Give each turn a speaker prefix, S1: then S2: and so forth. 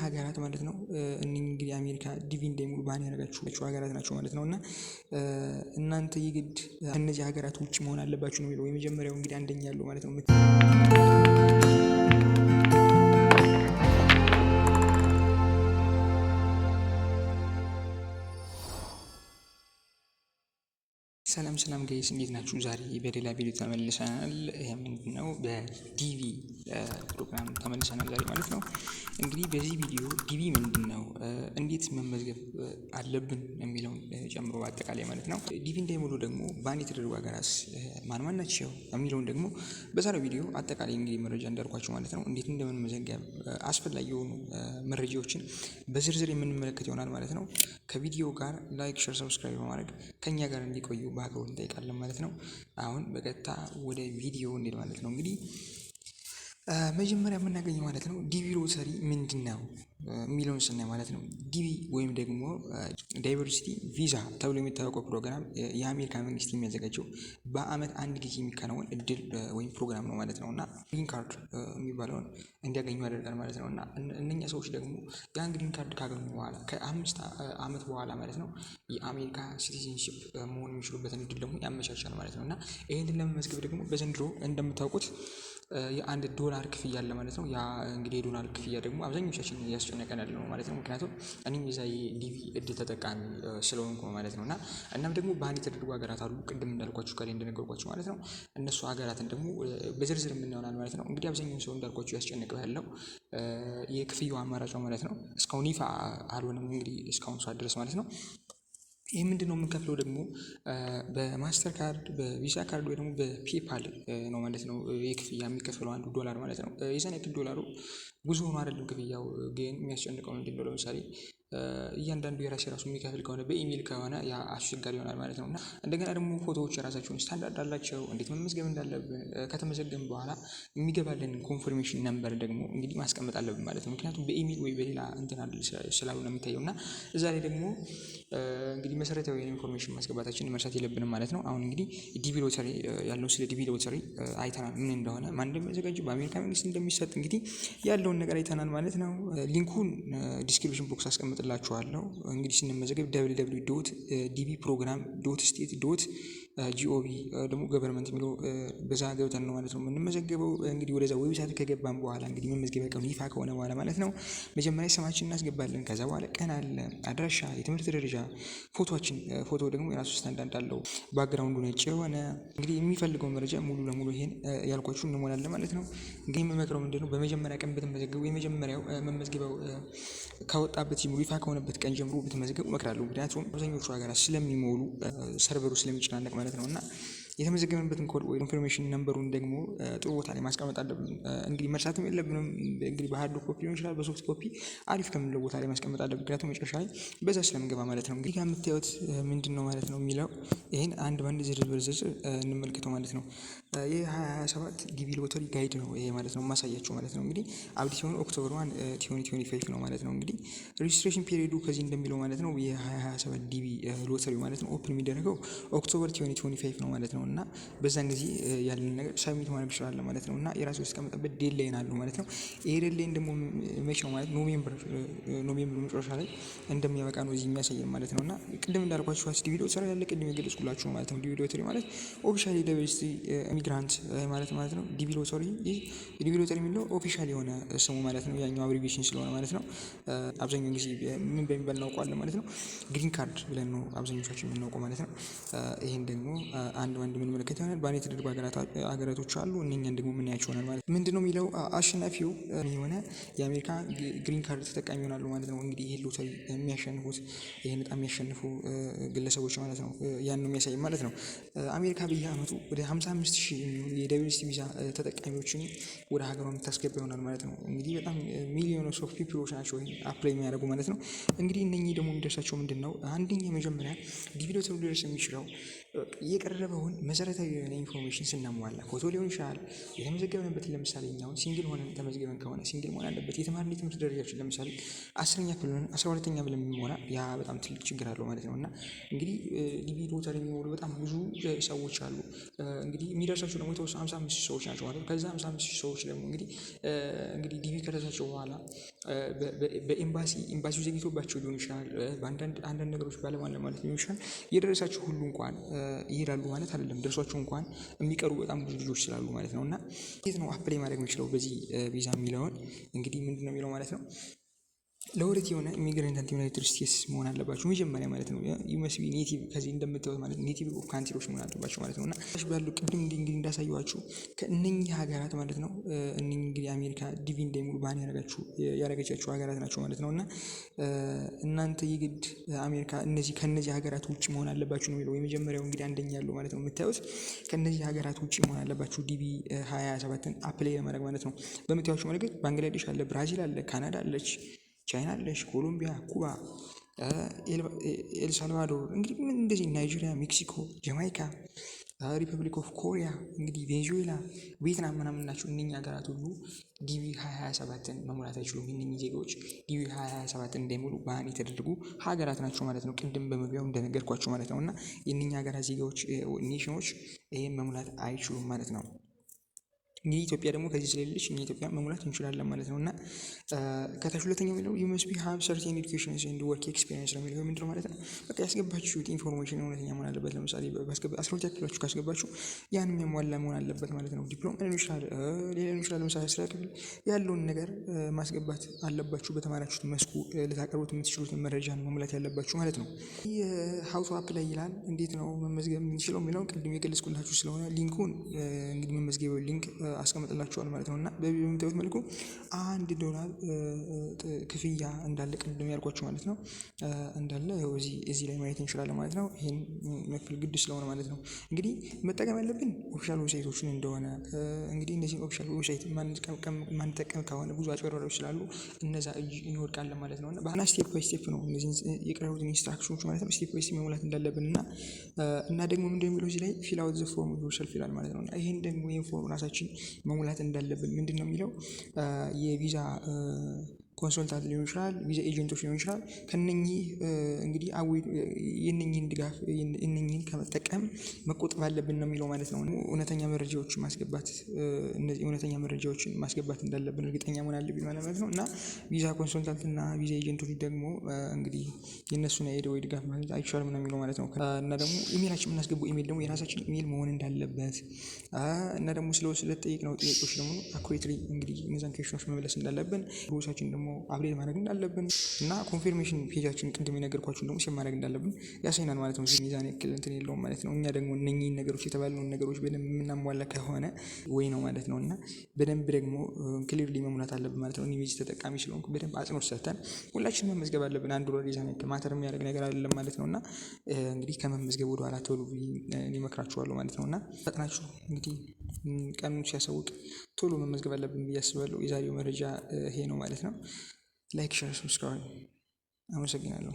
S1: ሀገራት ማለት ነው እንግዲህ አሜሪካ DV እንዳይሞሉ ban ያደረጋቸው ሀገራት ናቸው ማለት ነው። እና እናንተ የግድ ከእነዚህ ሀገራት ውጭ መሆን አለባችሁ ነው የሚለው የመጀመሪያው፣ እንግዲህ አንደኛ ያለው ማለት ነው። ሰላም ሰላም guys፣ እንዴት ናችሁ? ዛሬ በሌላ ቪዲዮ ተመልሰናል። ይሄ ምንድነው? በ DV ፕሮግራም ተመልሰናል ዛሬ ማለት ነው። እንግዲህ በዚህ ቪዲዮ DV ምንድን ነው፣ እንዴት መመዝገብ አለብን የሚለውን ጨምሮ አጠቃላይ ማለት ነው። DV እንዳይሞሉ ደግሞ ban የተደረጉ ሀገራት ማን ማን ናቸው የሚለውን ደግሞ በዛሬው ቪዲዮ አጠቃላይ እንግዲህ መረጃ እንዳልኳችሁ ማለት ነው፣ እንዴት እንደምንመዘገብ አስፈላጊ የሆኑ መረጃዎችን በዝርዝር የምንመለከት ይሆናል ማለት ነው። ከቪዲዮ ጋር like፣ share፣ subscribe በማድረግ ከኛ ጋር እንዲቆዩ በአክብሮት እንጠይቃለን ማለት ነው። አሁን በቀጥታ ወደ ቪዲዮ እንሄድ ማለት ነው። እንግዲህ መጀመሪያ የምናገኘው ማለት ነው DV ሎተሪ ምንድን ነው የሚለውን ስናይ ማለት ነው፣ DV ወይም ደግሞ diversity visa ተብሎ የሚታወቀው ፕሮግራም የአሜሪካ መንግስት የሚያዘጋጀው በአመት አንድ ጊዜ የሚከናወን እድል ወይም ፕሮግራም ነው ማለት ነው። እና green card የሚባለውን እንዲያገኙ ያደርጋል ማለት ነው። እና እነኛ ሰዎች ደግሞ ያን green card ካገኙ በኋላ ከ5 አመት በኋላ ማለት ነው የአሜሪካ citizenship መሆን የሚችሉበትን እድል ደግሞ ያመቻቻል ማለት ነው። እና ይህንን ለመመዝገብ ደግሞ በዘንድሮ እንደምታውቁት የ1 ዶላር ክፍያ አለ ማለት ነው። ያ እንግዲህ የዶላር ክፍያ ደግሞ አብዛኞቻችን እያስጨነቀን ያለ ነው ማለት ነው። ምክንያቱም እኔም የዛ የ DV እድል ተጠቃሚ ስለሆንኩ ማለት ነው። እና እናም ደግሞ ban የተደረጉ ሀገራት አሉ፣ ቅድም እንዳልኳችሁ፣ ከላይ እንደነገርኳችሁ ማለት ነው። እነሱ ሀገራትን ደግሞ በዝርዝር የምናየው ማለት ነው። እንግዲህ አብዛኛውን ሰው እንዳልኳችሁ ያስጨነቀው ያለው የክፍያው አማራጭ ነው ማለት ነው። እስካሁን ይፋ አልሆነም እንግዲህ እስካሁን ሰዓት ድረስ ማለት ነው። ይህ ምንድነው? የምንከፍለው ደግሞ በ Master Card፣ በ Visa card ወይ ደግሞ በ PayPal ነው ማለት ነው። የክፍያ የሚከፈለው 1 ዶላር ማለት ነው። የዛን ያክል ዶላሩ ብዙ ሆኖ አይደለም፣ ክፍያው ግን የሚያስጨንቀው ምንድነው? ለምሳሌ እያንዳንዱ የራሱ የራሱ የሚከፍል ከሆነ፣ በኢሜል ከሆነ ያ አስቸጋሪ ይሆናል ማለት ነው። እና እንደገና ደግሞ ፎቶዎች የራሳቸውን ስታንዳርድ አላቸው። እንዴት መመዝገብ እንዳለብን፣ ከተመዘገብን በኋላ የሚገባልን confirmation number ደግሞ እንግዲህ ማስቀመጥ አለብን ማለት ነው። ምክንያቱም በኢሜል ወይ በሌላ እንትን ስላልሆነ የሚታየው፣ እና እዛ ላይ ደግሞ እንግዲህ መሰረታዊ information ማስገባታችንን መርሳት የለብንም ማለት ነው። አሁን እንግዲህ DV ሎተሪ ያለው፣ ስለ DV ሎተሪ አይተናል፣ ምን እንደሆነ፣ ማን እንደሚያዘጋጀው፣ በአሜሪካ መንግስት እንደሚሰጥ እንግዲህ ያለውን ነገር አይተናል ማለት ነው። Link ኡን description box አስቀምጥላችኋለሁ። እንግዲህ ስንመዘገብ www.dvprogram.state.gov ደግሞ government የሚለው በዛ ገብተን ነው ማለት ነው የምንመዘገበው። እንግዲህ ወደዛ website ከገባን በኋላ፣ እንግዲህ መመዝገቢያ ቀኑ ይፋ ከሆነ በኋላ ማለት ነው፣ መጀመሪያ ስማችን እናስገባለን። ከዛ በኋላ ቀን አለ፣ አድራሻ፣ የትምህርት ደረጃ፣ ፎቶችን፣ ፎቶ ደግሞ የራሱ ስታንዳርድ አለው። Background ኡ ነጭ የሆነ፣ እንግዲህ የሚፈልገው መረጃ ሙሉ ለሙሉ ይሄን ያልኳችሁ እንሞላለን ማለት ነው። እንግዲህ የምመክረው ምንድነው? በመጀመሪያ ቀን ብትመዘገቡ፣ የመጀመሪያው መመዝገቢያው ከወጣበት ጀምሮ፣ ይፋ ከሆነበት ቀን ጀምሮ ብትመዘገቡ እመክራለሁ። ምክንያቱም አብዛኞቹ ሀገራት ስለሚሞሉ፣ server ኡ ስለሚጨናነቅ ማለት ነው። እና የተመዘገብንበትን ኮድ ወይ confirmation number ኡን ደግሞ ጥሩ ቦታ ላይ ማስቀመጥ አለብን። እንግዲህ መርሳትም የለብንም። እንግዲህ በ hard copy ሊሆን ይችላል፣ በ soft copy አሪፍ ከምንለው ቦታ ላይ ማስቀመጥ አለብን። ምክንያቱም መጨረሻ ላይ በዛ ስለምንገባ ማለት ነው። እንግዲህ የምታዩት ምንድን ነው ማለት ነው የሚለው ይህን አንድ በአንድ ዝርዝር በዝርዝር እንመልከተው ማለት ነው። ይህ 2027 DV lottery guide ነው ይሄ ማለት ነው የማሳያችሁ ማለት ነው። እንግዲህ update ሲሆን October 1, 2025 ነው ማለት ነው። እንግዲህ registration period ኡ ከዚህ እንደሚለው ማለት ነው የ2027 DV ሎተሪ ማለት ነው open የሚደረገው October 2025 ነው ማለት ነው። እና በዛን ጊዜ ያለን ነገር submit ማድረግ ይችላል ማለት ነው። እና የራሱ የተቀመጠበት deadline አለው ማለት ነው። ይሄ deadline ደግሞ መቼ ነው ማለት November መጨረሻ ላይ እንደሚያበቃ ነው እዚህ የሚያሳየን ማለት ነው። እና ቅድም እንዳልኳችሁ DV ሎተሪ ያለ ቅድም የገለጽኩላችሁ ማለት ነው። DV ሎተሪ ማለት officially diversity immigrant ማለት ማለት ነው። DV ሎተሪ፣ ይህ DV ሎተሪ የሚለው official የሆነ ስሙ ማለት ነው። ያኛው abbreviation ስለሆነ ማለት ነው። አብዛኛውን ጊዜ ምን በሚባል እናውቀዋለን ማለት ነው? Green card ብለን ነው አብዛኞቻችን የምናውቀው ማለት ነው። ይሄን ደግሞ አንድ አንድ የምንመለከት ይሆናል። Ban የተደረጉ ሀገራቶች አሉ፣ እነኛን ደግሞ የምናያቸው ይሆናል ማለት ነው። ምንድነው የሚለው? አሸናፊው የሆነ የአሜሪካ green card ተጠቃሚ ይሆናሉ ማለት ነው። እንግዲህ ይሄን ሎተሪ የሚያሸንፉት፣ ይሄን እጣ የሚያሸንፉ ግለሰቦች ማለት ነው። ያን ነው የሚያሳይ ማለት ነው። አሜሪካ በየአመቱ ወደ 55,000 የሚሆኑ የ diversity ቪዛ ተጠቃሚዎችን ወደ ሀገሯ የምታስገባ ይሆናል ማለት ነው። እንግዲህ በጣም millions of people ኦች ናቸው ይሄን apply የሚያደርጉ ማለት ነው። እንግዲህ እነኚህ ደግሞ የሚደርሳቸው ምንድን ነው? አንደኛ የመጀመሪያ DV ሎተሪ ሊደርስ የሚችለው የቀረበውን መሰረታዊ የሆነ information ስናሟላ፣ ፎቶ ሊሆን ይችላል፣ የተመዘገብንበትን፣ ለምሳሌ እኛውን single ሆነን ተመዝግበን ከሆነ single መሆን አለበት። የተማርን የትምህርት ደረጃችን ለምሳሌ 10ኛ ክፍል ሆነን 12ኛ ብለን ብንሞላ ያ በጣም ትልቅ ችግር አለው ማለት ነው። እና እንግዲህ DV ሎተሪ የሚሞሉ በጣም ብዙ ሰዎች አሉ። እንግዲህ የሚደርሳቸው ደግሞ የተወሰኑ 55,000 ሰዎች ናቸው ማለት ነው። ከዛ 55,000 ሰዎች ደግሞ እንግዲህ DV ከደረሳቸው በኋላ በኤምባሲ ኤምባሲው ዘግይቶባቸው ሊሆን ይችላል፣ በአንዳንድ አንዳንድ ነገሮች ባለማለት ሊሆን ይችላል። የደረሳቸው ሁሉ እንኳን ይሄዳሉ ማለት አይደለም። ደርሷቸው እንኳን የሚቀሩ በጣም ብዙ ልጆች ስላሉ ማለት ነው። እና እንዴት ነው apply ማድረግ የምችለው በዚህ ቪዛ የሚለውን እንግዲህ ምንድነው የሚለው ማለት ነው? ለሁለት የሆነ immigrant United States መሆን አለባቸው መጀመሪያ ማለት ነው። You must be native፣ ከዚህ እንደምታዩት ማለት native of country ዎች መሆን አለባቸው ማለት ነው። እና ባሉ ቅድም እንግዲህ እንዳሳየኋችሁ ከእነኚህ ሀገራት ማለት ነው። እነኚህ እንግዲህ አሜሪካ DV እንዳይሞሉ ban ያደረገቻቸው ሀገራት ናቸው ማለት ነው። እና እናንተ የግድ አሜሪካ እነዚህ ከእነዚህ ሀገራት ውጭ መሆን አለባችሁ ነው የሚለው። የመጀመሪያው እንግዲህ አንደኛ ያለው ማለት ነው የምታዩት፣ ከእነዚህ ሀገራት ውጭ መሆን አለባችሁ DV 27ን apply ለማድረግ ማለት ነው። በምታዩቸው መልክ ባንግላዴሽ አለ፣ ብራዚል አለ፣ ካናዳ አለች፣ ቻይና አለች፣ ኮሎምቢያ፣ ኩባ፣ ኤልሳልቫዶር፣ እንግዲህ ምን እንደዚህ ናይጄሪያ፣ ሜክሲኮ፣ ጃማይካ፣ Republic of Korea፣ እንግዲህ ቬንዙዌላ፣ ቪየትናም ምናምን ናቸው። እነኚህ ሀገራት ሁሉ DV 2027ን መሙላት አይችሉም። እነኚህ ዜጋዎች DV 2027ን እንዳይሞሉ ban የተደረጉ ሀገራት ናቸው ማለት ነው። ቅድም በመግቢያው እንደነገርኳቸው ማለት ነው። እና የእነኚህ ሀገራት ዜጋዎች ኔሽኖች ይሄን መሙላት አይችሉም ማለት ነው። እንግዲህ ኢትዮጵያ ደግሞ ከዚህ ስለሌለች እኛ ኢትዮጵያ መሙላት እንችላለን ማለት ነው። እና ከታች ሁለተኛው የሚለው you must be have certain education and work experience ነው የሚለው። ምንድነው ማለት ነው? በቃ ያስገባችሁት information እውነተኛ መሆን አለበት። ለምሳሌ 12ኛ ክፍላችሁ ካስገባችሁ ያን የሚያሟላ መሆን አለበት ማለት ነው። ዲፕሎማ ሊሆን ይችላል፣ ሌላ ሊሆን ይችላል። ለምሳሌ 10ኛ ክፍል ያለውን ነገር ማስገባት አለባችሁ። በተማራችሁት መስኩ ልታቀርቡት የምትችሉትን መረጃ መሙላት ያለባችሁ ማለት ነው። How to apply ይላል። እንዴት ነው መመዝገብ የምንችለው የሚለውን ቅድም የገለጽኩላችሁ ስለሆነ link ኡን እንግዲህ መመዝገቢያው link አስቀምጥላችኋል ማለት ነው። እና በምታዩት መልኩ $1 ክፍያ እንዳለ፣ ቅድም ያልኳችሁ ማለት ነው፣ እንዳለ ይኸው እዚህ ላይ ማየት እንችላለን ማለት ነው። ይሄን መክፈል ግድ ስለሆነ ማለት ነው። እንግዲህ መጠቀም ያለብን official website ኦችን እንደሆነ፣ እንግዲህ እነዚህን official website ማንጠቀም ከሆነ ብዙ አጭበርባሪዎች ስላሉ እነዛ እጅ እንወድቃለን ማለት ነው። እና step by step ነው እነዚህን የቀረቡትን instruction ኦች ማለት ነው step by step መሙላት እንዳለብን። እና ደግሞ ምንድነው የሚለው እዚህ ላይ fill out the form yourself ይላል ማለት ነው። እና ይሄን ደግሞ ይሄን form ራሳችን መሙላት እንዳለብን ምንድነው የሚለው? የቪዛ consultant ሊሆን ይችላል፣ ቪዛ agent ኦች ሊሆን ይችላል። ከእነኚህ እንግዲህ የእነኚህን ድጋፍ እነኚህን ከመጠቀም መቆጠብ አለብን ነው የሚለው ማለት ነው። እውነተኛ መረጃዎችን ማስገባት፣ እነዚህ እውነተኛ መረጃዎችን ማስገባት እንዳለብን እርግጠኛ መሆን አለብን ማለት ነው። እና ቪዛ consultant እና ቪዛ agent ኦች ደግሞ እንግዲህ የእነሱን aid ወይ ድጋፍ ማግኘት አይቻልም ነው የሚለው ማለት ነው። እና ደግሞ ኢሜላችን የምናስገባው ኢሜል ደግሞ የራሳችን ኢሜል መሆን እንዳለበት፣ እና ደግሞ ስለተጠየቅነው ጥያቄዎች ደግሞ accurately እንግዲህ እነዛን question ኦች መመለስ እንዳለብን፣ ሮሳችን ደግሞ update ማድረግ እንዳለብን እና confirmation page ኣችን ቅድም የነገርኳችሁን ደግሞ save ማድረግ እንዳለብን ያሳይናል ማለት ነው። ሚዛን ያክል እንትን የለውም ማለት ነው። እኛ ደግሞ እነኚህን ነገሮች የተባልነውን ነገሮች በደንብ የምናሟላ ከሆነ ወይ ነው ማለት ነው። እና በደንብ ደግሞ clearly መሙላት አለብን ማለት ነው። እኔ በዚህ ተጠቃሚ ስለሆንኩ በደንብ አጽንኦት ሰጥተን ሁላችንም መመዝገብ አለብን። $1 የዛን ያክል matter የሚያደርግ ነገር አይደለም ማለት ነው። እና እንግዲህ ከመመዝገብ ወደኋላ አትበሉ ብዬ እኔ እመክራችኋለሁ ማለት ነው። እና ፈጥናችሁ እንግዲህ ቀኑን ሲያሳውቅ ቶሎ መመዝገብ አለብን ብዬ አስባለሁ። የዛሬው መረጃ ይሄ ነው ማለት ነው። Like፣ share፣ subscribe። አመሰግናለሁ።